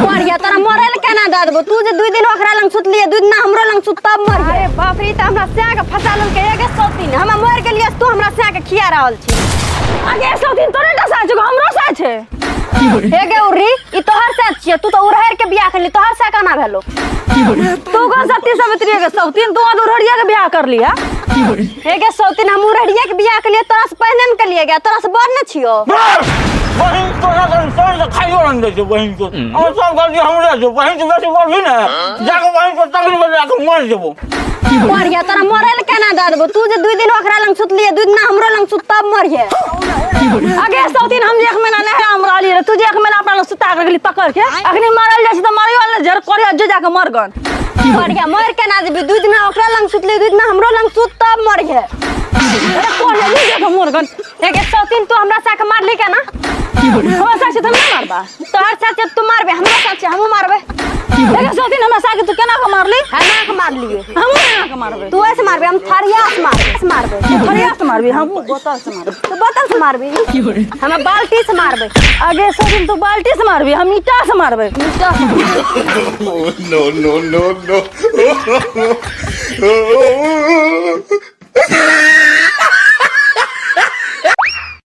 मरिया तोरा मरे ले केना दऽ देबो तू जे दुई दिन ओकरा लंग सुतलिए दुई दिन हमरो लंग सुत तब मर अरे बाप रे ई तऽ हमरा सैं के फंसा लेलकै एगे सौतीन हमरा मर गेलिए तू हमरा सैं के खिया रहल छी अगे सौतीन तोरे टा साथ छौ हमरो साथ छै हे गे उर्री ई तोहर सैं छियै तू तऽ उड़हर के बियाह केली तोहर सैं केना भेलो तू कौन सती सावित्री के सौतीन तू उड़हरिया के बियाह कर लिया हे गे सौतीन हम उड़हरिया के बियाह केलिए तोरा से पहिने ने केलिए गे तोरा से बड़ ने छियो बहिन तोरा कन तोर से खाइयो रंग दै छै बहिन को और सब गलती हमरे छै बहिन से बेसी बोलबी ने जाके बहिन को तकलीफ में जाके मर जेबो मरिया तोरा मरे ले केना दऽ देबो तू जे दुई दिन ओकरा लंग सुतलिए दुई दिन हमरो लंग सुत तब मरिहे अगे सौतीन हम जे एक महीना नहरा में रहली रहे तू जे एक महीना अपना लग सुता के गेली पकड़ के अखनी मरल जाइ छै तऽ मरियो ले जर करे जो जाके मर गन मरिया मर केना जेबी दुई दिन ओकरा लंग सुतली दुई दिन हमरो लंग सुत तब मरिहे अरे कोन ले जाके मर गन एगे सौतीन तू हमरा साथ मारली केना हमरा साथ तऽ नहि मारबा तोहर साथ तू मारबे हमरा साथ हमहूँ मारबे एगे सौतीन हमरा साथ तू केना के मारली केना के मारलिए हमहूँ केना के मारबै तू ऐसे मारबे हम थरिया से मारबे से मारबे थरिया से मारबी हमहूँ बोतल से मारबै तू बोतल से मारबी हम बाल्टी से मारबे आगे सौतीन तू बाल्टी से मारबी हम ईटा से मारबै ईटा से No, no, no, no.